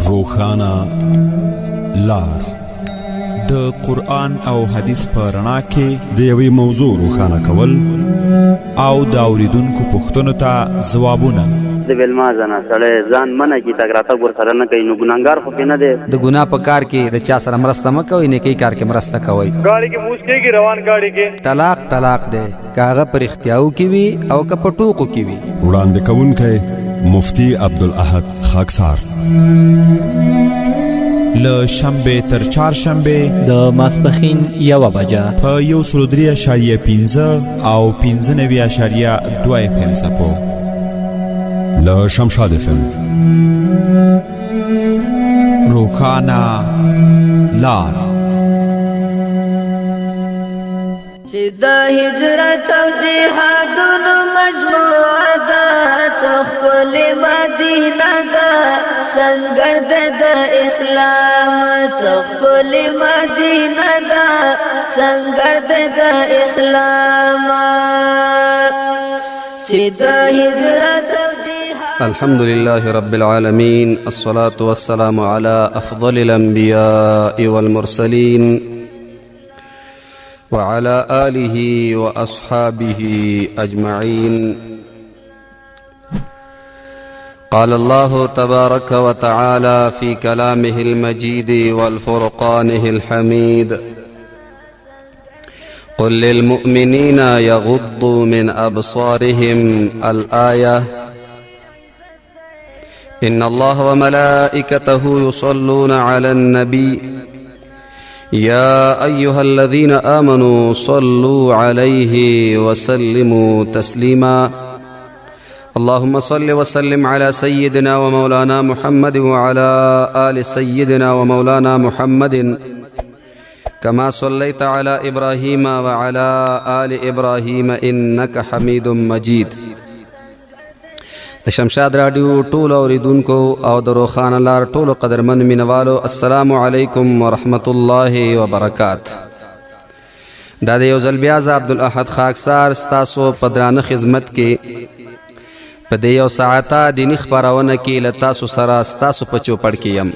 روښانه لار. د قرآن او حدیث په رڼا کې د یوې موضوع روښانه کول او د اوریدونکو پوښتنو ته ځوابونه. د ویلما زنه سړی ځان منع کی، تګ راتګ ورسره نه کوي، نو ګناهګار خو پرې نه دی. د ګناه په کار کې د چا سره مرسته مه کوئ، نیکۍ کار کې مرسته کوئ. ګاډي کې موس کېږي، روان ګاډي کې. طلاق طلاق دی، که هغه په رښتیاو کې وي او که په ټوکو کې وي. وړاندې کوونکی مفتي عبدالاحد خاکسار. له شنبه تر چهارشنبه د ماسپښین 1 بجه په 103.5 او 95.2 اف ام څپو. له شمشاد اف ام. روښانه لار. چې د هجرت او جهادونو مجموعه ده، څه ښکلې مدینه ده، سنګر د اسلام. څه ښکلې مدینه ده، سنګر د اسلام. چې د هجرت او جهاد الحمد لله رب العالمين، الصلاة والسلام على أفضل الأنبياء والمرسلين وعلى آله وأصحابه أجمعين. قال الله تبارك وتعالى في كلامه المجيد والفرقانه الحميد: قل للمؤمنين يغضوا من أبصارهم، الآية. إن الله وملائكته يصلون على النبي يا أيها الذين آمنوا صلوا عليه وسلموا تسليما. اللهم صل وسلم على سيدنا ومولانا محمد وعلى آل سيدنا ومولانا محمد كما صليت على إبراهيم وعلى آل إبراهيم إنك حميد مجيد. د شمشاد راډیو ټولو اوریدونکو او د روښانه لار ټولو قدرمن مینوالو، السلام علیکم ورحمت الله وبرکات. دا د یو ځل بیا زه عبدالاحد خاکسار ستاسو په درانه خدمت کې په دې یو ساعته دیني خپرونه کې له تاسو سره ستاسو په چوپړ کې یم.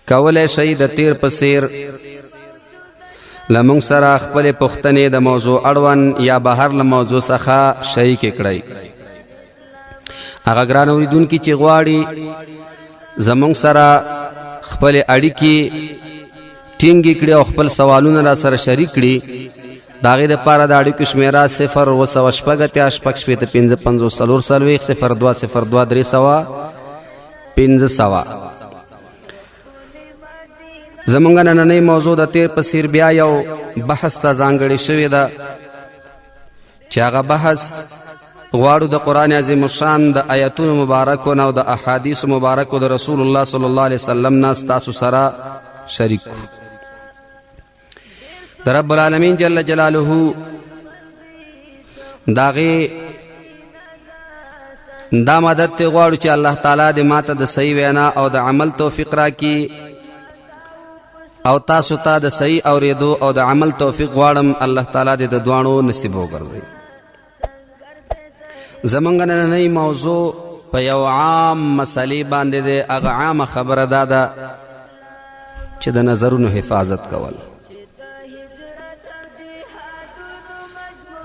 کولی شئ د تیر په څیر له موږ سره خپلې پوښتنې د موضوع اړوند یا بهر له موضوع څخه شریکې کړئ. هغه ګران اوریدونکي چې غواړي زموږ سره خپل اړیکې ټینګې کړي او خپل سوالونه را سره شریک کړي، د هغې دپاره د اړیکو شمېره 0786 66 55 44 02 02 300 500. زمونږ نننۍ موضوع د تیر په څیر بیا یو بحث ته ځانګړې شوې ده، چې هغه بحث غواړو د قرآن عظیم الشان د آیتونو مبارکو نه او د احادیث مبارکو د رسول الله صلی الله علیه وسلم نه ستاسو سره شریک کړو. د رب العالمین جل جلاله داغه دا مدد ته غواړو چې الله تعالی دې ماته د صحیح وینا او د عمل توفیق راکړي او تاسو ته د صحیح اوریدو او د عمل توفیق غواړم. الله تعالی دې د دواړو نصیب وګرځي. زمونږ نننۍ موضوع په یو عام مسلې باندې ده. هغه عامه خبره دا ده چې د نظرونو حفاظت کول،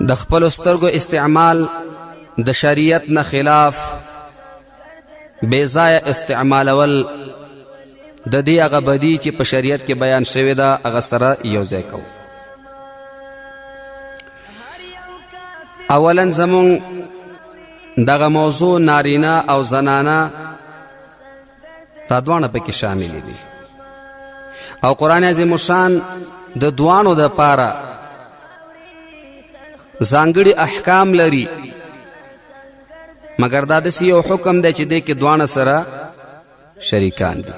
د خپل سترګو استعمال د شریعت نه خلاف بې ځایه استعمالول، د دې هغه بدی چې په شریعت کې بیان شوې ده، هغه سره یو ځای کوو. اولا زمون دغه موضوع نارینه او زنانه دا دواړه پکې شامل دي او قرآن عظیم الشان د دواړو د پاره ځانګړي احکام لري، مګر دا داسې یو حکم دی چې دې کې دواړه سره شریکان دي.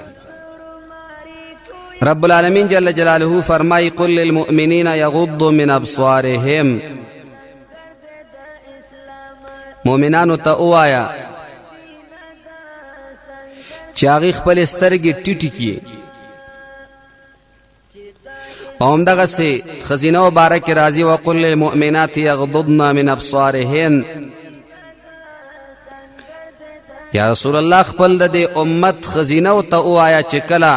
رب العالمین جل جلاله فرمای: قل للمؤمنین یغضوا من ابصارهم. مؤمنانو ته وایا چې هغه خپل سترګې ټیټې کړي. او همدغسې ښځینه مبارک راځي: وقل للمؤمنات یغضضن من ابصارهن. یا رسول الله، خپل د دې امت ښځینه ته ووایه چې کله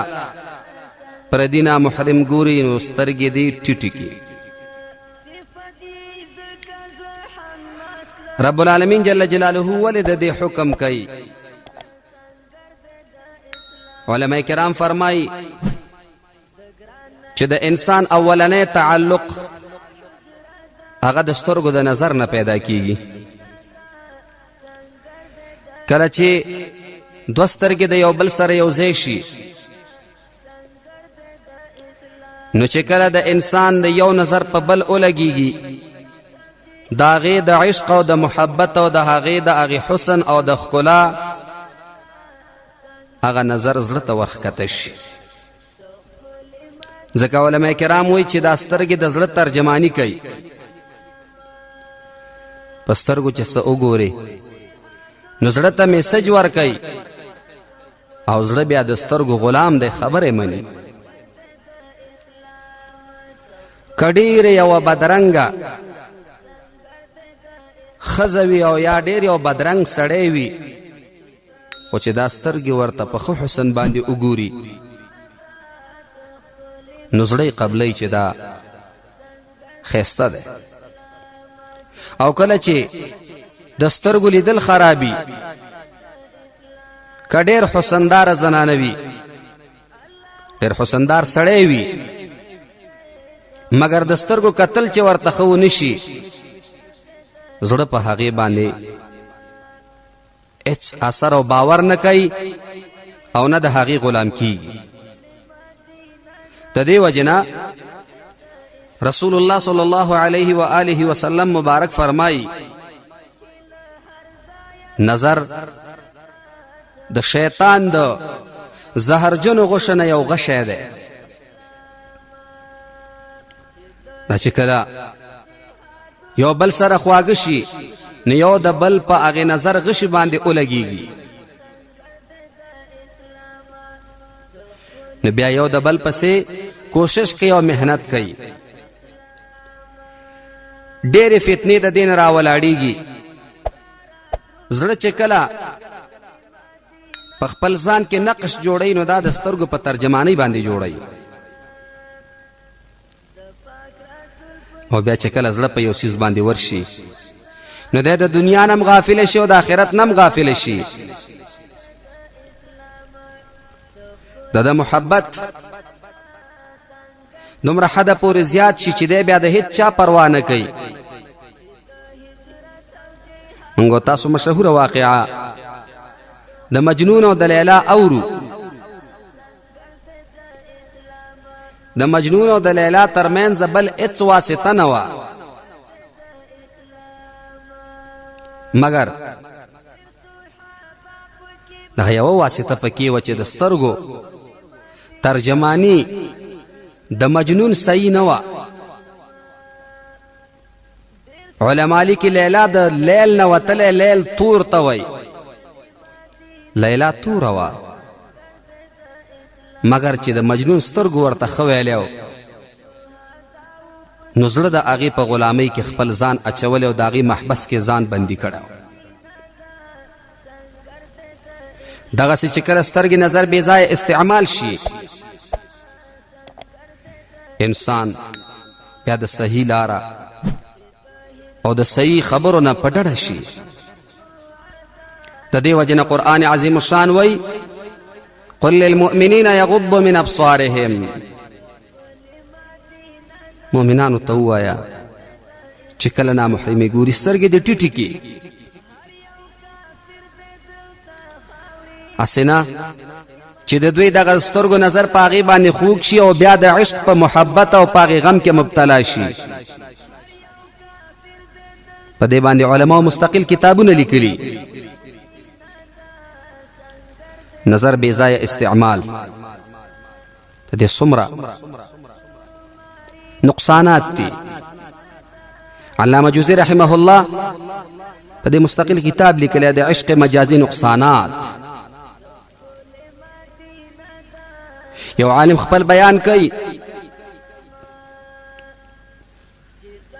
پردي نامحرم ګوري نو سترګې دې ټیټې کړي. رب العالمین جل جلاله ولې د دې حکم کوي؟ علما کرام فرمایي چې د انسان اولنی تعلق هغه د سترګو د نظر نه پیدا کیږي. کله چې دوه سترګې د یو بل سره یو ځای شي، نو چې کله د انسان د یو نظر په بل ولګیږي، د هغې د عشق او د محبت او د هغې د هغې حسن او د ښکلا هغه نظر زړه ته ورښکته شي. ځکه علما کرام وایي چې دا سترګې د زړه ترجماني کوي. په سترګو چې څه وګوري نو زړه ته میسج ورکوي، او زړه بیا د سترګو غلام دی، خبرې مني. که ډېره یوه بدرنګه ښځه وي او یا ډېر یو بدرنګ سړی وي، خو چې دا سترګې ورته په ښه حسن باندې وګوري نو زړه یې قبلوي چې دا ښایسته دی. او کله چې د سترګو لیدل خرابي، که ډېر حسنداره زنانه وي، ډېر حسندار سړی وي، مګر د سترګو کتل چې ورته ښه ونه شي، زړه په هغې باندې هیڅ اثر او باور نه کوي او نه د هغې غلام کیږي. د دې وجنه رسول الله صلی الله علیه و آله وسلم مبارک فرمایي، نظر د شیطان د زهرجنو غشو نه یو غشی دی. دا چې کله یو بل سره خواږه شي نو یو د بل په هغې نظر غشي باندې ولګیږي، نو بیا یو د بل پسې کوشش کوي او محنت کوي. ډېرې فتنې د دین راولاړیږي. زړه چې کله په خپل ځان کې نقش جوړوي نو دا د سترګو په ترجمانۍ باندې جوړوي، او بیا چې کله زړه په یو څیز باندې ورشي نو دی د دنیا نم غافل شي او د آخرت نم غافل شي. د ده محبت دومره حده پورې زیات شي چې دی بیا د هیڅ چا پروا نه کوي. موږ تاسو مشهوره واقعه د مجنون او د لیلا اورو. د مجنون او د لیلا ترمنځ بل هیڅ واسطه نه وه، مګر دغه یوه واسطه پکې وه چې د سترګو ترجمانی د مجنون صحیح نه وه. علما لیکي لیلا د لیل نه وتلی، لیل تور ته وایي، لیلا توره وه، مګر چې د مجنون سترګو ورته ښه ویلی نو زړه د هغې په غلامۍ کې خپل ځان اچولی او د هغې محبس کې ځان بندي کړی. دغسې چې کله سترګې نظر بې ځایه استعمال شي، انسان بیا د صحیح لاره او د صحیح خبرو نه په ډډه شي. د دې وجې نه قرآن عظیم الشان وایي، قل للمؤمنین یغضوا من ابصارهم. مؤمنانو ته ووایه چې کله نامحرمې ګوري سترګې دې ټیټې کړي، هسې نه چې د دوی دغه سترګو نظر په هغې باندې خوږ شي او بیا د عشق په محبت او په هغې غم کې مبتلا شي. په دې باندې علماو مستقل کتابونه لیکلي. نظر بې ځایه استعمال د دې څومره نقصانات دي. علامه جوزی رحمه الله په دې مستقل کتاب لیکلی د عشق مجازي نقصانات. یو عالم خپل بیان کوي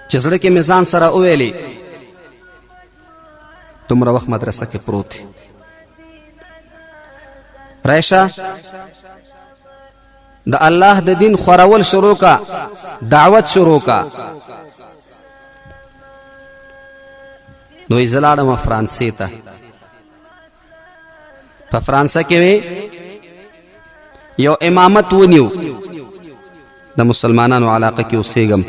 چې زړه کې مې ځان سره وویلې، دومره وخت مدرسه کې پروت. رایشه د الله د دین خورول شروع کا، دعوت شروع کا. نو زه لاړم فرانسې ته. په فرانسه کې وی یو امامت ونیو، د مسلمانانو علاقه کې اوسېږم.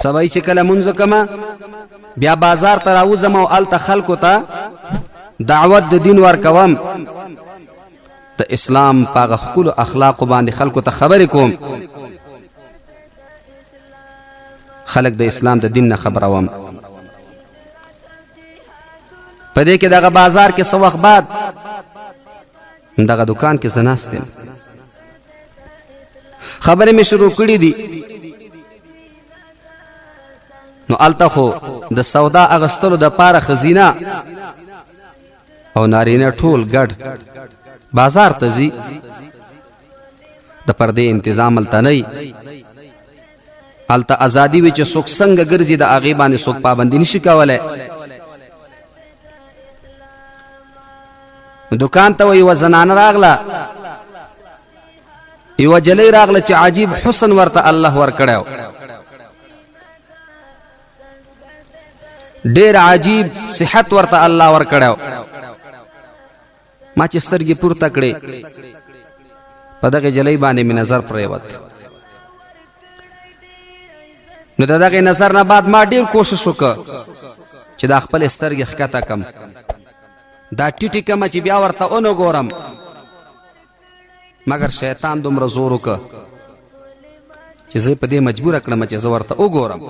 سبا چې کله مونځ وکړم بیا بازار ته راوځم او هلته خلکو ته دعوت د دین ورکوم، د اسلام په هغه ښکلو اخلاقو باندې خلکو ته خبرې کوم، خلک د اسلام د دین نه خبروم. په دې کې دغه بازار کې څه وخت بعد دغه دکان کې زه ناست یم، خبرې مې شروع کړې دي. نو هلته خو د سودا اخیستلو دپاره ښځینه او نارینه ټول ګډ بازار ته ځي، د پردې انتظام هلته نه وي، هلته ازادي وي چې څوک څنګه ګرځي د هغې باندې څوک پابندي نشي کولی. دکان ته یوه زنانه راغله، یوه جلۍ راغله چې عجیب حسن ورته الله ورکړی، ډیر عجیب صحت ورته الله ورکړی. ما چې سترګې پورته کړې په دغې جلۍ باندې مې نظر پرېوت. نو د دغې نظر نه بعد ما ډیر کوشش وکړ چې دا خپلې سترګې ښکته کم، دا ټیټې کم چې بیا ورته ونه ګورم، مګر شیطان دومره زور وکړ چې زه په دې مجبوره کړم چې زه ورته وګورم.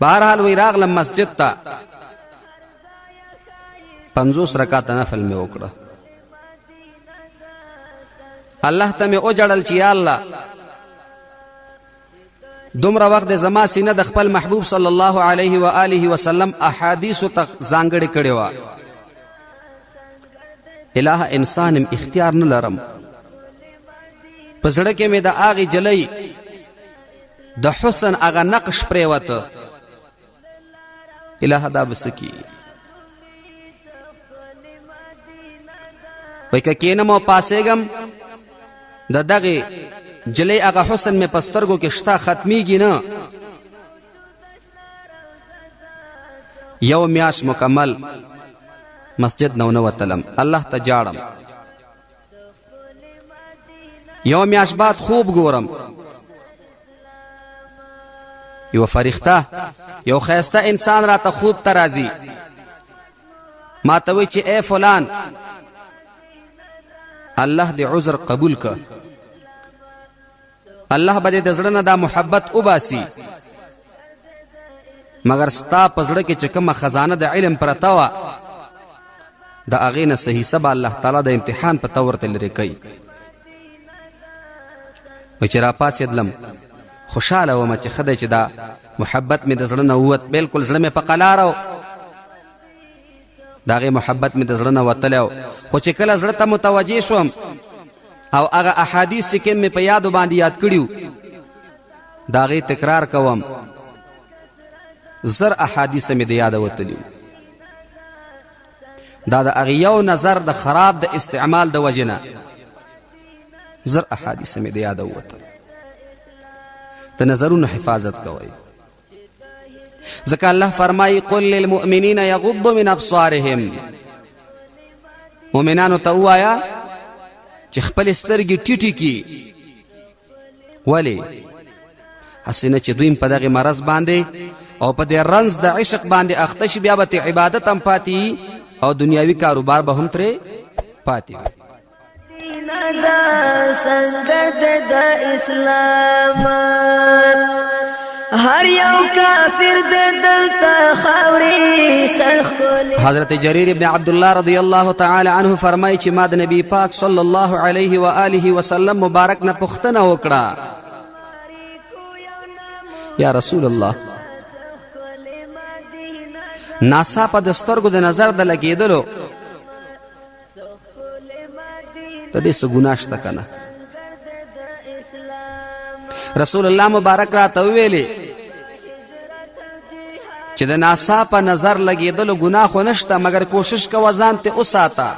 بهرحال وی راغلم مسجد ته، 50 رکعاته نفل مې وکړه. الله ته مې وژړل چې یا الله دومره وخت د زما سینه د خپل محبوب صلی الله علیه و آله وسلم احادیث ته ځانګړې کړې وه. الہ انسان اختیار نه لرم، په زړه کې مې د هغې جلۍ د حسن هغه نقش پرېوته. الہ دا به څه کېږي؟ وایي که کښېنم او پاڅېږم د دغې جلۍ هغه حسن مې په سترګو کې شته، ختمیږي نه. یو میاشت مکمل مسجد نه ونه وتلم، الله ته جاړم. یو میاشت بعد خوب ګورم، یو فرښته یو ښایسته انسان راته خوب ته راځي، ما ته وایي چې ای فلان الله دې عذر قبول که، الله به دې د زړه نه دا محبت وباسي، مګر ستا په زړه کې چې کومه خزانه د علم پرته وه د هغې نه صحیح سبا الله تعالی د امتحان په طور ته لرې کوي. وایي چې راپاڅېدلم خوشحاله وم چې ښه دی چې دا محبت مې د زړه نه ووت، بلکل زړه مې په قلاره و، د هغې محبت مې د زړه نه وتلی و. خو چې کله زړه ته متوجه شوم او هغه احادیث چې کوم مې په یادو باندې یاد کړي وو د هغې تکرار کوم، 1000 احادیث مې د یاده وتلي وو. دا د هغې یو نظر د خراب د استعمال د وجې نه 1000 احادیث مې د یاده ووتل. د نظرونو حفاظت کوئ، ځکه الله فرمایي قل للمؤمنین یغضوا من ابصارهم، مؤمنانو ته ووایه چې خپلې سترګې ټیټې کړي. ولې؟ هسې نه چې دوی په دغې مرض باندې او په دې رنځ د عشق باندې اخته شي، بیا به ترې عبادت هم پاتې او دنیاوي کاروبار به هم ترې پاتې وي. سنګر د اسلام هر یو کافر د دلته خاوري سرخ. حضرت جرير ابن عبد الله رضی الله تعالی عنه فرمایي چې ما د نبی پاک صلی الله علیه و آله وسلم مبارک نه پوښتنه وکړه، یا رسول الله ناڅاپه د سترګو د نظر د لګېدلو د دې څه ګناه شته که نه؟ رسول الله مبارک راته وویلې چې د ناڅاپه نظر لګېدلو ګناه خو نشته، مګر کوشش کوه ځان ته وساته،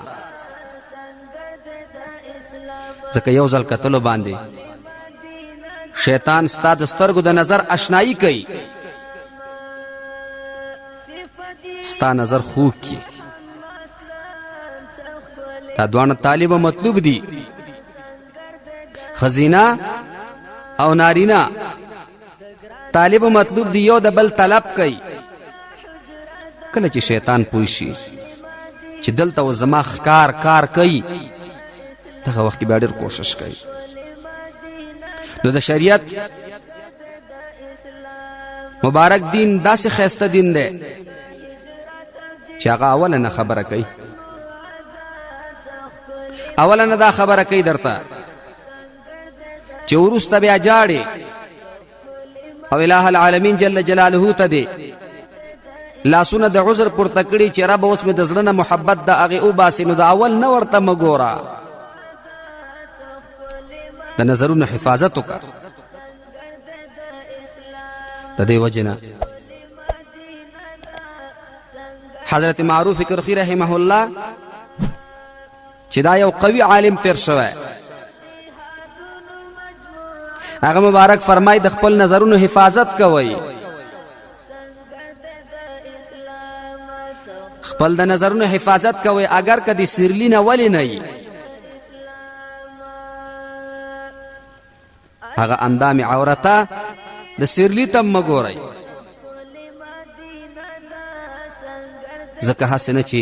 ځکه یو ځل کتلو باندې شیطان ستا د سترګو د نظر اشنایی کوي، ستا نظر خوږ کی. دا دواړه طالب مطلوب دي، خزینه او نارینه طالب مطلوب دی، یو د بل طلب کوي. کله چې شیطان پوه شي چې دلته اوس زما ښکار کار کوي، دغه وخت کې بیا ډېر کوشش کوي. نو د شریعت مبارک دین داسې ښایسته دین دی چې هغه اوله نه خبره کوي، اوله نه دا خبره کوي درته چې وروسته بیا جاړي او الہ العالمین جل جلاله ته دی لاسونه د عذر پورته کړي چې رب اوس مې د زړه نه محبت د هغې وباسي، نو د اول نه ورته مه ګوره، د نظرونو حفاظت وکړه. د دې وجې نه حضرت معروف کرخي رحمه الله چې دا یو قوي عالم تیر شوی، هغه مبارک فرمای د خپل نظرونو حفاظت کوئ، خپل د نظرونو حفاظت کوئ، اگر که د سیرلی نه ولې نه وي، هغه اندام عورته د سیرلی ته مه ګورئ، ځکه هسې نه چې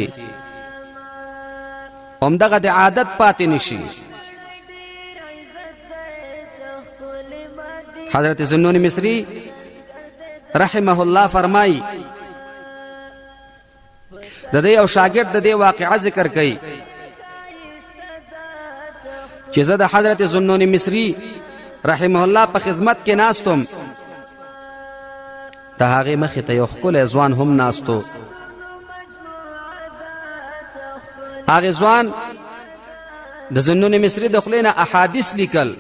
همدغه د عادت پاتې نشي. حضرت زنون مصری رحمه الله فرمایي د دې یو شاګرد د دې واقعه ذکر کوي چې زه د حضرت زنون مصری رحمه الله په خدمت کې ناستم، د هغې مخې ته یو ښکلی ځوان هم ناستو. هغې ځوان د زنون مصری د خولې نه احادیث لیکل.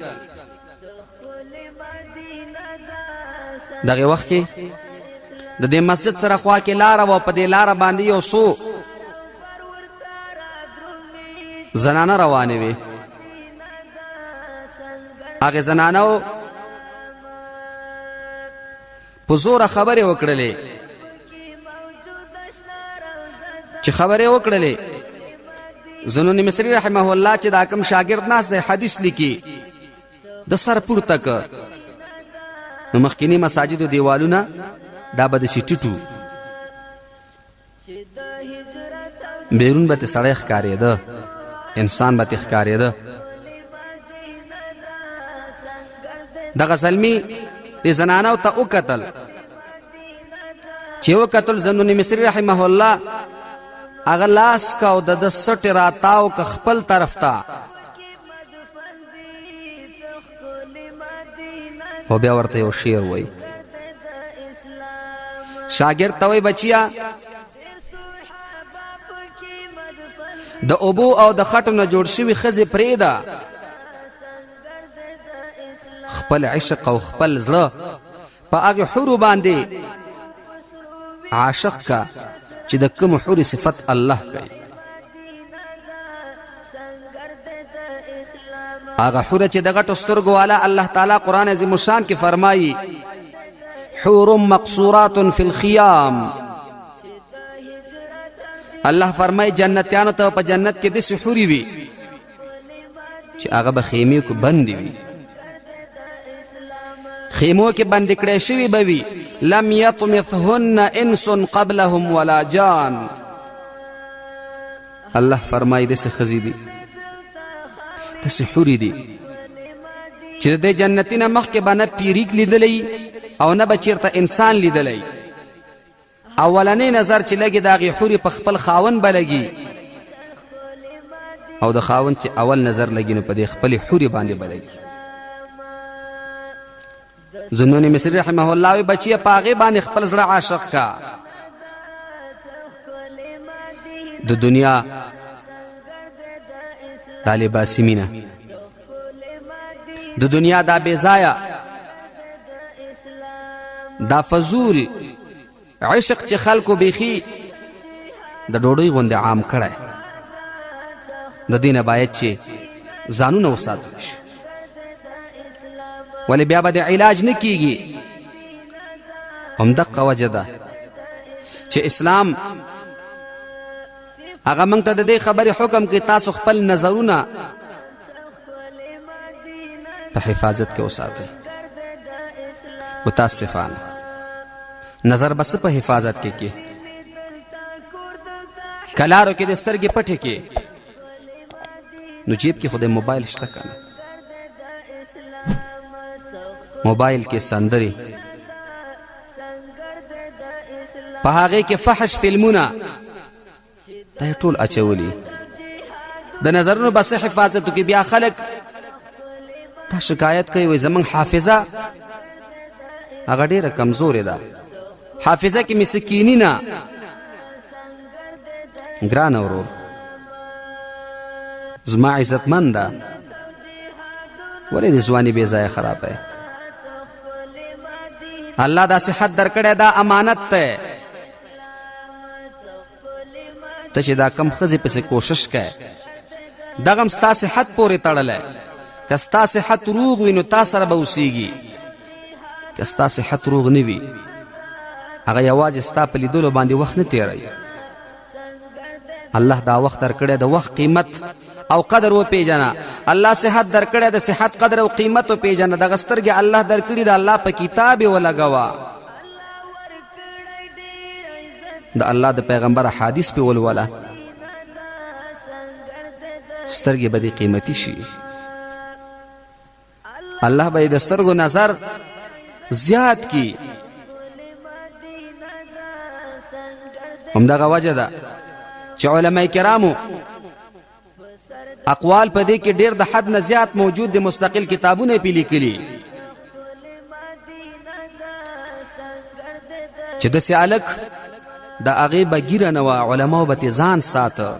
دغه وخت کې د دې مسجد سره خوا کې لاره وه، په دې لاره باندې یو څو زنانه روانې وې. هغې زنانو په زوره خبرې وکړلې، چې خبرې وکړلې زنون مصری رحمه الله چې دا کوم شاګرد ناست دی حدیث لیکي، د سر پورته که نو مخکینی مساجدو دیوالونه دا به داسې ټیټو، بیرون به ترې سړی ښکارېده، انسان به ترې ښکارېده. دغه زلمي دې زنانو ته وکتل، چې وکتل زنون مصري رحمه الله هغه لاس کا او د ده سټې راتاو که خپل طرف ته، او بیا ورته یو شعر وایي. شاګرد ته وایي بچیا د اوبو او د خټو نه جوړ شوي ښځې پرېږده، خپل عشق او خپل زړه په هغې حورو باندې عاشق کا چې د کوم حورې صفت الله کوي. هغه حوره چې د غټو سترګو والا الله تعالی قرآن عظیم الشان کې فرمایي حور مقصورات فی الخیام. الله فرمایي جنتیانو ته په جنت کې داسې حورې وي چې هغه به خیمې کې بندې وي، خیمو کې بندې کړی شوي به وي. لم یطمثهن انس قبلهم ولا جان. الله فرمایي داسې ښځې دي، داسې حورې دي چې د دې جنتي نه مخکې به نه پیریک لیدلی او نه به چېرته انسان لیدلی. اولنې نظر چې لګي د هغې حورې په خپل خاوند به لګي، او د خاوند چې اول نظر لګي نو په دې خپلې حورې باندې به لګي. زنون مصری رحمه الله وی بچیه په هغې باندې خپل زړه عاشق کا. د دنیا دا لباسي مینه، د دنیا دا بې ځایه، دا فضول عشق چې خلکو بیخي د ډوډۍ غوندې عام کړی، د دې نه باید چې ځانونه وساتل شي، ولې بیا به د علاج نه کیږي. همدقه وجه ده چې اسلام هغه موږ ته د دې خبرې حکم کوي، تاسو خپل نظرونه په حفاظت کې وساتئ. متاسفانه نظر به څه په حفاظت کې کې، که لارو کې د سترګې پټې کې، نو جیب کې خو د موبایل شته که نه، موبایل کې سندرې، په هغې کې فحش فلمونه، دا یې ټول اچولي. د نظرونو به څه حفاظت وکړي؟ بیا خلک دا شکایت کوي، وایي زموږ حافظه هغه ډېره کمزورې ده، حافظه کې مې څه کیني نه. ګرانه ورور زما عزتمند ده، ولې د ځواني بې ځایه خرابه؟ الله دا صحت درکړی، دا امانت دی. ته چې دا کم ښځې پسې کوشش کوې، دغه هم ستا صحت پورې تړلی. که ستا صحت روغ وي نو تا سره به اوسیږي، که ستا صحت روغ نه وي هغه یوازې ستا په لیدلو باندې وخت نه تېروي. الله دا وخت درکړی، د وخت قیمت او قدر وپېژنه. الله صحت درکړی، د صحت قدر او قیمت وپېژنه. دغه سترګې الله درکړي، د الله په کتاب یې ولګوه، د الله د پیغمبر حدیث پې ولوله، سترګې به دې قیمتي شي. الله به یې د سترګو نظر زیات کی. همدغه وجه ده چې علما کرامو اقوال په دې کې ډېر د حد نه زیات موجود دي، مستقل کتابونه یې پرې لیکلي چې داسې هلک د هغې به ږیره نه وه، علماو به ترې ځان ساته.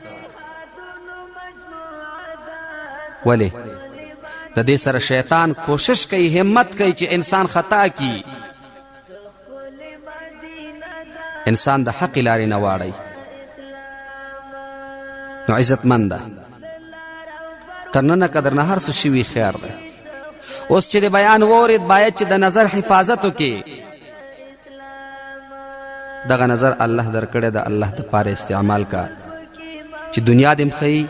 ولې؟ د دې سره شیطان کوشش کوي، همت کوي چې انسان خطا کړي، انسان د حق لارې نه واړوي. نو عزتمنده تر ننه که درنه هر څه شوي خیر دی. اوس چې د بیان واورېد باید چې د نظر حفاظت وکړي. دغه نظر الله درکړی، د الله دپاره استعمال کا چې دنیا دې هم ښه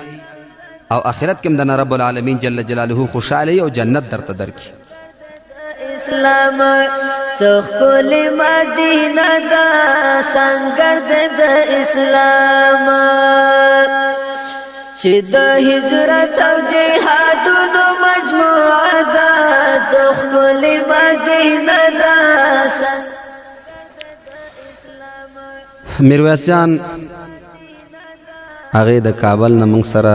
او آخرت کې هم د رب العالمین جل جلاله خوشحاله او جنت درته درکړي. اسلام څه ښکلې مدینه ده، سنګر د اسلام، چې د هجرت او جهادونو مجموعه ده، څه ښکلې مدینه ده. میرویس جان هغې د کابل نه موږ سره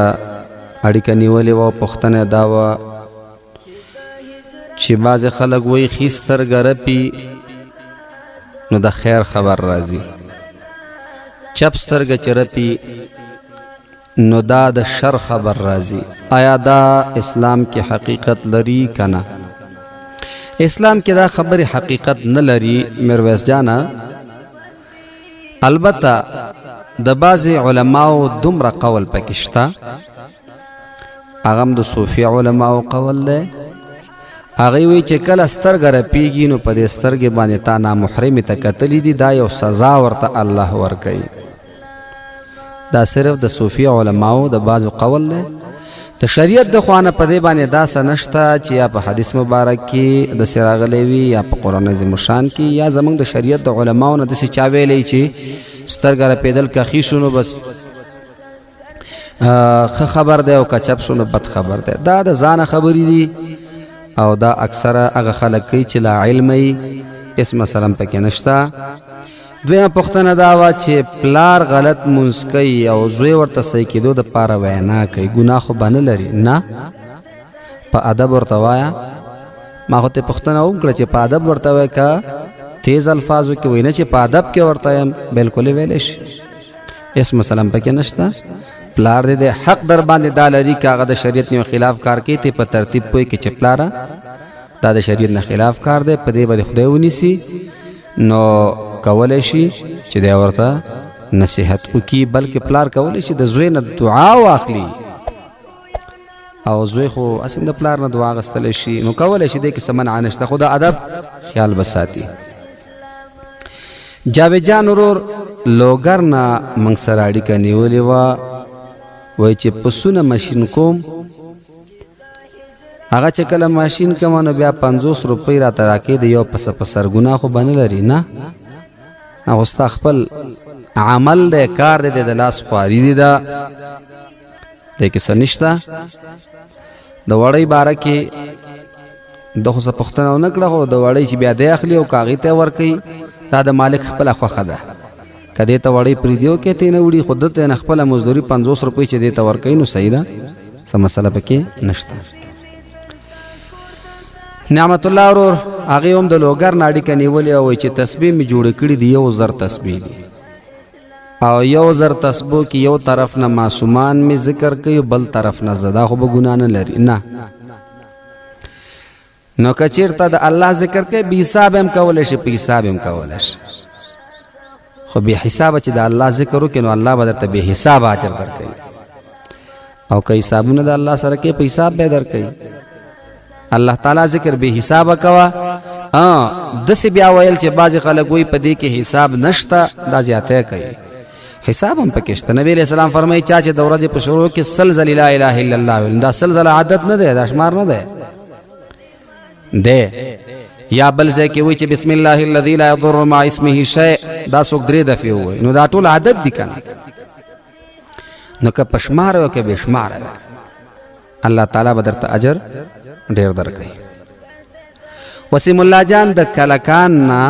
اړیکه نیولې وه. پوښتنه دا وه چې بعضې خلک وایي ښي سترګه رپي نو د خیر خبر راځي، چپ سترګه چې رپي نو دا د شر خبر راځي. آیا دا اسلام کې حقیقت لري که نه؟ اسلام کې دا خبرې حقیقت نه لري میرویس جانه. البته د بعضې علماو دومره قول پکې شته، هغه هم د صوفي علماو قول دی. هغوی وایي چې کله سترګه رپیږي نو په دې سترګې باندې تا نامحرمې ته کتلي دي، دا یو سزا ورته الله ورکوي. دا صرف د صوفي علماو د بعضو قول دی. د شریعت د خوانه په دې باندې دا څه نشته چې یا په حدیث مبارک کې داسې راغلی وي، یا په قرآن عظیم الشان کې، یا زمونږ د شریعت د علماو نه داسې چا ویلی چې سترګه رپېدل که ښي شو نو بس ښه خبر دی او که چپ شو نو بد خبر دی. دا د ځانه خبرې دي او دا اکثره هغه خلک کوي چې لا علم یې هېڅ مثلا پکې نشته. دویمه پوښتنه دا وه چې پلار غلط مونځ کوي او زوی ورته صحیح کېدو دپاره وینا کوي، ګناه خو به نه لري؟ نه، په ادب ورته وایه. ما خو ته پوښتنه وکړه چې په ادب ورته وایه که تیز الفاظو کې وایي؟ نه، چې په ادب کې ورته یم بالکل یې ویلی شي، هېڅ مسله پکې نشته. پلار دې د حق در باندې دا لري که هغه د شریعت نه خلاف کار کوي، ته په ترتیب پوه کې چې پلاره دا د شریعت نه خلاف کار دی، په دې به خدای ونیسي. نو کولی شي چې دی ورته نصیحت وکړي، بلکې پلار کولی شي د زوی نه دعا واخلي، او زوی خو هسې د پلار نه دعا اخیستلی شي، نو کولی شي، دې کې څه منع نشته، خو د ادب خیال به ساتي. جاوید جان ورور لوګر نه موږ سره اړیکه نیولې وه، وایي چې پسونه ماشین کوم، هغه چې کله ماشین کوم نو بیا 50 روپۍ راته راکوي د یو پسه په سر. ګناه خو به نه لري؟ نه نه، خو ستا خپل عمل دی، کار دی، د لاس خواري دی، ده دې کې څه نشته. د وړۍ باره کې د خو څه پوښتنه ونه کړه، خو د وړۍ چې بیا دی اخلي او که هغې ته یې ورکوي، دا د مالک خپله خوښه ده. که دې ته وړۍ پرېږدي او که ترې نه وړي، خو ده ته نه خپله مزدوري 50 روپۍ چې دې ته ورکوي نو صحیح ده، څه مسله پکې نشته. نعمت الله ورور هغې هم د لوګر نه اړیکه نیولې او وایي چې تسبیح مې جوړې کړي دي، 1000 تسبیح دي، او 1000 تسبو کې یو طرف نه معصومان مې ذکر کوي، بل طرف نه زه، دا خو به ګناه نه لري؟ نه، نو که چېرته د الله ذکر کوي، بې حساب هم کولی شي، په حساب هم کولی شي، خو بې حسابه چې د الله ذکر وکړي نو الله به درته بې حسابه اجر درکوي، او که حسابونه د الله سره کوي، په حساب به درکوي. الله تعالی ذکر به حساب کوا. دسې بیا ویل چې بعضې خلک وایي په دې کې حساب نشته، دا زیاتی کوي، حساب هم پکې شته. نبی علیہ السلام فرمایي چا چې د ورځې په شروع کې 100 ځلې لا اله الا الله ویل، دا 100 ځله عادت نه دی، دا شمار نه دی دی. یا بل ځای کې وایي چې بسم الله الذي لا يضر مع اسمه شيء، دا څوک درې دفعې ووایي، نو دا ټول عادت دي که نه؟ نو که په شمار وي که بې شماره وي، الله تعالی به درته اجر ډیر درکوي. وسیم الله جان د کلکان نه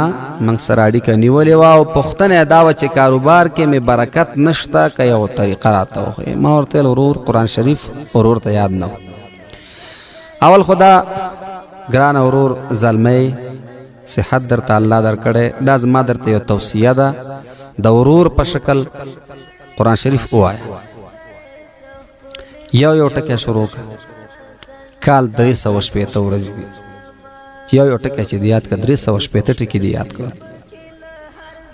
موږ سره اړیکه نیولې وه او پوښتنه یې دا وه چې کاروبار کې مې برکت نشته، که یو طریقه راته وښیې. ما ورته ویل ورور قرآن شریف ورور ته یاد نه. اول خو دا ګرانه ورور زلمی، صحت درته الله درکړی، دا زما درته یو توصیه ده د ورور په شکل، قرآن شریف ووایه، یو یو ټکی شروع کړه. کال 360 ورځې دي، چې یو یو ټکی چې دی یاد کړه، 360 ټکي دی یاد کړه.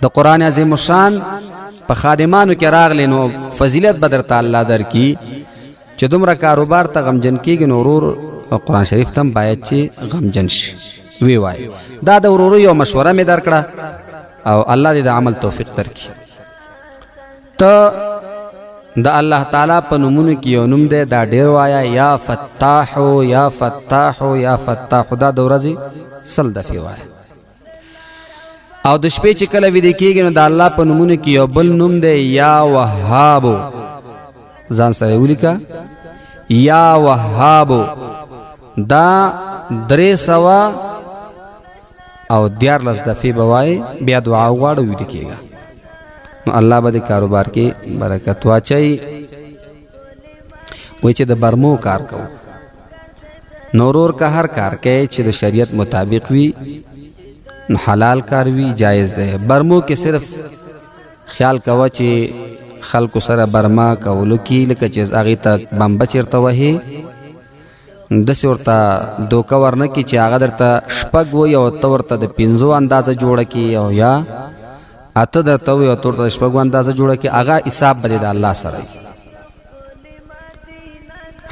د قرآن عظیم الشان په خادمانو کې راغلی نو فضیلت به درته الله درکړي. چې دومره کاروبار ته غمجن کېږي نو ورور قرآن شریف ته هم باید چې غمجن شي، وی وایي. دا د ورورو یو مشوره مې درکړه او الله دې د عمل توفیق درکړي. ته د الله تعالی په نومونو کې یو نوم دی، دا ډیر وایا، یا فتاح یا فتاح یا فتاح، دا د ورځې 100 دفعې وایا. او د شپې چې کله ویده کېږي نو د الله په نومونو کې یو بل نوم دی، یا وهاب، ځان سره ولیکه، یا وهاب، دا 313 دفعې به وایې، بیا دعا وغواړه، ویده کېږه، نو الله به د کاروبار کې برکت واچوي. وایي چې د برمو کار کوو، نورور که هر کار کوي چې د شریعت مطابق وي نو حلال کار وي، جایز دی. برمو کې صرف خیال کوه چې خلکو سره برما کولو کې لکه چې هغې ته بمبه چېرته وهې، داسې ورته دوکه ورنه کړي چې هغه درته 6 وایي او ته ورته د 5 اندازه جوړه کړي، او یا 8 درته وایي او ته ورته د 6 اندازه جوړه کړي، هغه حساب به دې د الله سره وي.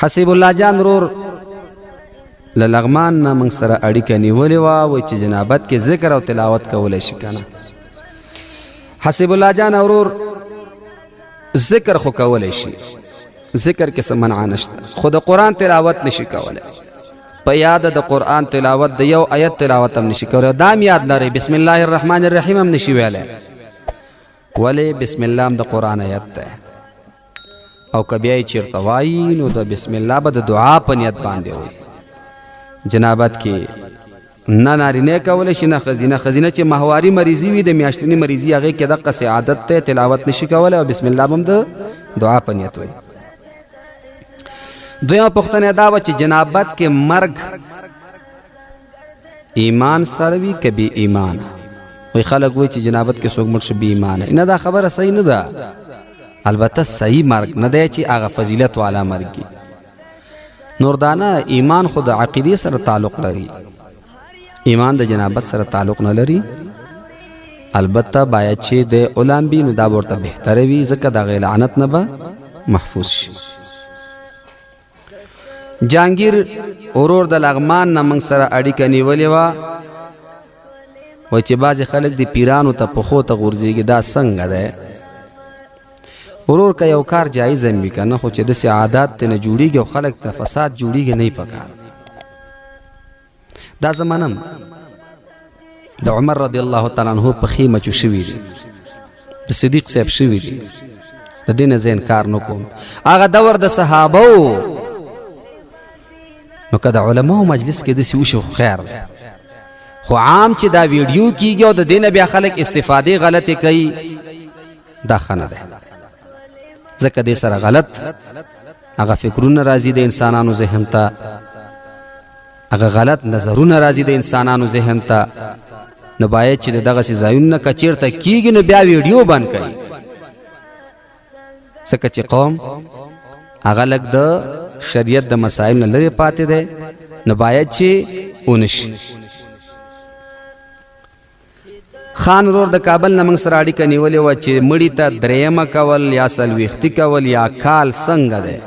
حسیب الله جان ورور له لغمان نه موږ سره اړیکه نیولې وه، وایي چې جنابت کې ذکر او تلاوت کولی شي که نه؟ حسیب الله جان ورور ذکر خو کولی شي، ذکر کې څه منع نشته، خو د قرآن تلاوت نشي کولی. په یاد د قرآن تلاوت، د یو آیت تلاوت هم نشي کولی. دا هم یاد لرئ، بسم الله الرحمن الرحیم هم نشي ویلی. ولې؟ بسم الله هم د قرآن آیت دی، او که بیا یې چېرته وایي نو د بسم الله به د دعا په نیت باندې وایي. جنابت کې نه نارینه کولی شي نه ښځینه. ښځینه چې ماهواري مریضي وي، د میاشتني مریضي، هغې کې دقسې عادت دی، تلاوت نشي کولی او بسم الله به هم د دعا په نیت وایي. دویمه پوښتنه دا وه چې جنابت کې مرګ ایمان سره وي که بې ایمانه؟ وایي خلک وایي چې جنابت کې څوک مړ شو بې ایمانه. نه، دا خبره صحیح نه ده. البته صحیح مرګ نه دی چې هغه فضیلت والا مرګ وي. نور دانه ایمان خو د عقیدې سره تعلق لري، ایمان د جنابت سره تعلق نه لري. البته باید چې د اولامبي نو دا ورته بهتره وي، ځکه د هغې لعنت نه به محفوظ شي. جانګیر ورور د لغمان نه موږ سره اړیکه نیولې وه، وایي چې بعضې خلک د پیرانو ته پښو ته غورځېږي، دا څنګه دی؟ ورور که یو کار جایز هم وي که نه، خو چې داسې عادات ترې نه جوړېږي او خلک ته فساد جوړېږي، نه یې پکار. دا زه منم د عمر رضی الله تعالی عنه پښې مچو شوي دي، د صدیق صاحب شوي دي، د دې نه زه انکار نه کوم. هغه دور د صحابه و، نو که د علماو مجلس کې داسې وشي خو خیر دی، خو عام چې دا ویډیو کیږي او د دې نه بیا خلک استفادې غلطې کوي، دا ښه نه دی، ځکه دې سره غلط هغه فکرونه راځي د انسانانو ذهن ته، هغه غلط نظرونه راځي د انسانانو ذهن ته. نو باید چې د دغسې ځایونو نه که چېرته کېږي نو بیا ویډیو بند کوي، ځکه چې قوم هغه لږ د شریعت د مسایل نه لرې پاتې دی، نو باید چې ونه شي. خان ورور د کابل نه موږ سره اړیکه نیولې وه چې مړي ته درېیمه کول یا څلوېښتي کول یا کال څنګه دی،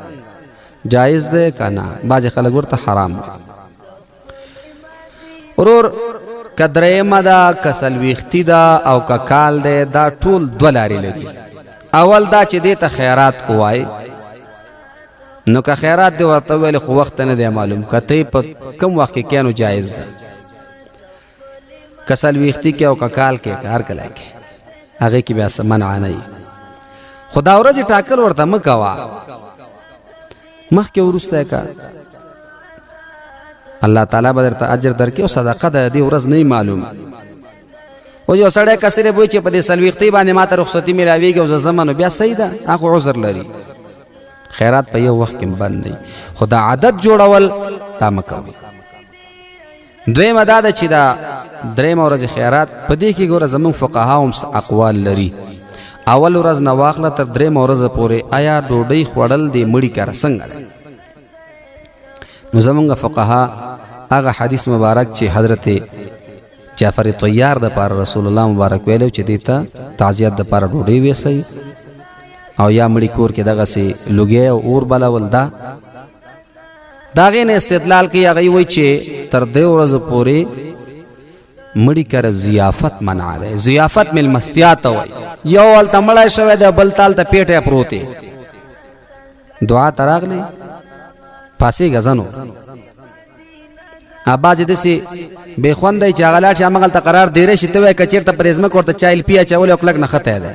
جایز دی که نه؟ بعضې خلک ورته حرام وایي. ورور که درېیمه ده که څلوېښتي ده او که کال دی، دا ټول دوه لارې لري. اول دا چې دې ته خیرات ووایي، نو که خیرات دې ورته وویل خو وخت نه دی معلوم، که ته یې په کوم وخت کې کې نو جایز ده، که څلوېښتي کې او که کال کې که هر کله کې، هغې کې بیا څه منع نه وي، خو دا ورځې ټاکل ورته مه کوه، مخکې وروسته یې که الله تعالی به درته اجر درکړي او صدقه ده، دې ورځ نه معلوم. او یو سړی که صرف وایي چې په دې څلوېښتۍ باندې ما ته رخصتي میلاویږي او زه ځم، نو بیا صحیح ده، هغه عذر لري. خیرات په یو وخت کې بند دی، خو دا عادت جوړول دا مه کوئ. دویمه دا ده چې دا درېیمه ورځ خیرات په دې کې ګوره زموږ فقها هم اقوال لري. اول ورځ نه واخله تر درېیمه ورځ پورې آیا ډوډۍ خوړل دې مړي کره څنګه دی؟ نو زمونږ فقها هغه حدیث مبارک چې حضرت جعفر طیار د پاره رسول الله مبارک ویلو چې دې ته تعزیت د پاره ډوډۍ ویسئ او یا مړي کور کې دغسې لوګی او اور بلول، دا د هغې نه استدلال کوي. هغوی وایي چې تر دې ورځو پورې مړي کره ضیافت منع دی. ضیافت مېلمستیا ته وایي، یو هلته مړی شوی دی بل ته هلته پیټی پروت دی، دعا ته راغلې پاسېږه ځه نو. بعضې داسې بې خونده چې هغه لاړ شي همغلته قرار دیری شي، ته وایې که چېرته پرې ځمکه ورته چا ایل پي اچولی او کلک نښتی دی.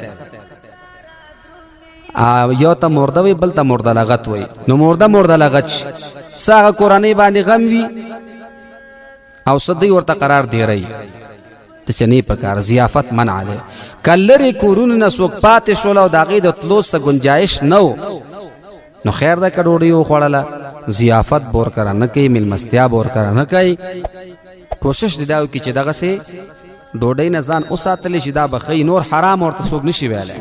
یو ته مرده وي بل ته مرده لغت وي، نو مرده مرده لغت شي، څه هغه کورنۍ باندې غم وي او څه دوی ورته قرار دیری، داسې نه پکار. ضیافت منع دی. که لرې کورونو نه څوک پاتې شول او د هغې د تلو څه ګنجایش نه و، نو خیر ده که ډوډۍ وخوړله، ضیافت به ورکره نه کوي، میلمستیا به ورکره نه کوي. کوشش دې دا وکړي چې دغسې ډوډۍ نه ځان وساتلی شي، دا به ښه، نور حرام ورته څوک نشي ویلی.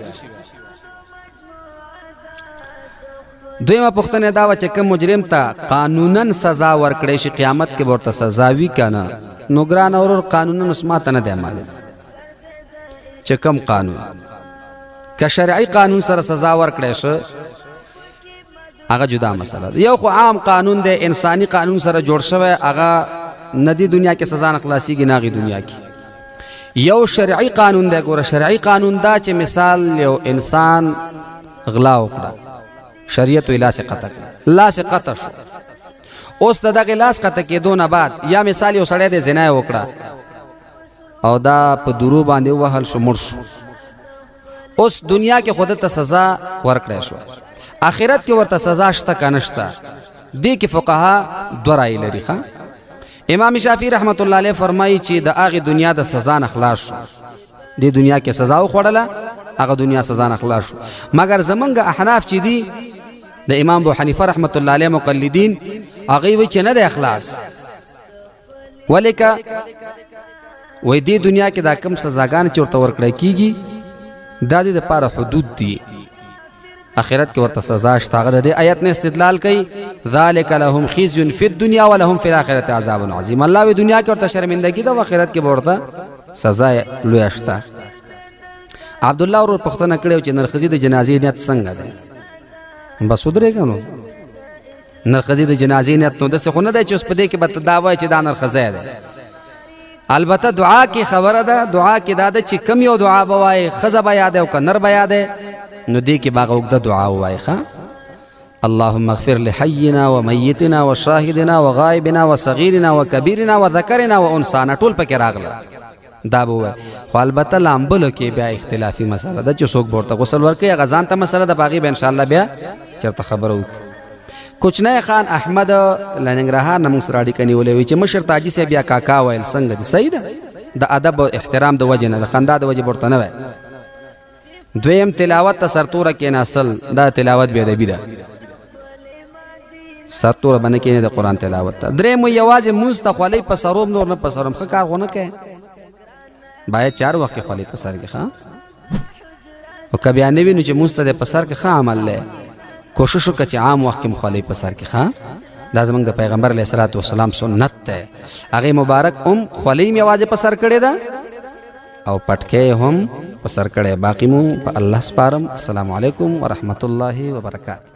دویمه پوښتنه دا وه چې کوم مجرم ته قانونا سزا ورکړی شي قیامت کې به ورته سزا وي که نه؟ نو ګرانه ورور قانونا اوس ماته نه دی معلوم چې کوم قانون، که شرعي قانون سره سزا ورکړی شي هغه جدا مسله ده. یو خو عام قانون دی، انساني قانون سره جوړ شوی، هغه نه دی دنیا کې سزا نه خلاصیږي نه هغې دنیا کې. یو شرعي قانون دی، ګوره شرعي قانون دا چې مثال یو انسان غلا وکړه، شریعت یې لاس قطع کړ، لاس قطع شو، اوس د دغه لاس قطع کېدو نه بعد یا مثال یو سړی دی زنا یې وکړه او دا په درو باندې ووهل شو مړ شو، اوس دنیا کې خود ته سزا ورکړی شو، آخرت کې ورته سزا شته که نشته؟ دې کې فقها دوه رایې لري. ښه امام شافعي رحمت الله علیه فرمایي چې د هغې دنیا د سزا نه خلاص شو، دې دنیا کې سزا وخوړله هغه دنیا سزا نه خلاص شو. مګر زمونږ احناف چې دي د امام ابو حنیفه رحمت الله علیه مقلدین، هغوی وایي چې نه دی خلاص، ولې که وایي دې دنیا کې دا کم سزاګانې چې ورته ورکړی کیږي دا دې دپاره حدود دي، اخرت کې ورته سزا شته. هغه د دې آیت نه استدلال کوي، ذلک لهم خزي فی الدنیا ولهم فی الاخرة عذاب عظیم. الله وی دنیا کې ورته شرمندګي ده او آخرت کې به ورته سزا لویه شته. عبد الله ورور پوښتنه کړې چې نرخزي د جنازې نیت څنګه دی؟ بس ودرېږه نو. نرخزي د جنازې نیت نو داسې خو نه دی چې اوس په دې کې به ته دا وایې چې دا نرخزی دی. البته دعا کې خبره ده، دعا کې دا ده چې کم یو دعا به وایې، ښځه به یاده او که نر به یاده، نو دې کې به هغه اوږده دعا ووایې. ښه، اللهم اغفر لحينا وميتنا وشاهدنا وغائبنا وصغيرنا وكبيرنا وذكرنا وانثانا، ټول پکې راغله، دا به ووایې. خو البته لامبلو کې بیا اختلافي مسله ده چې څوک به ورته غسل ورکوي، هغه ځان ته مسله ده، په هغې به انشاءالله بیا چېرته خبره وکړو. کوچنی خان احمد له ننګرهار نه موږ سره اړیکه نیولې وي چې مشر تاجي صاحب یا کاکا ویل څنګه دي؟ صحیح ده، د ادب او احترام د وجې نه، د خندا د وجې به ورته نه وایي. دویم، تلاوت ته سرتوره کېناستل، دا تلاوت بې ادبي ده، سرتوره به نه کښېنې د قرآن تلاوت ته. درېیم، یوازې مونځ ته خولۍ په سروم، نور نه په سروم، ښه کار خو نه کوې، باید چې هر وخت کې خولۍ په سر کې. ښه، او که بیا نه وي نو چې مونځ ته دی په سر کې ښه عمل دی، کوشش وکړه چې عام وخت کې هم خولۍ په سر کې. ښه، دا زمونږ د پیغمبر علیه الصلاة والسلام سنت دی، هغې مبارک هم خولۍ هم یوازې په سر کړې ده او پټکی هم په سر کړی. باقي مو په الله سپارم. السلام علیکم ورحمت الله وبرکاته.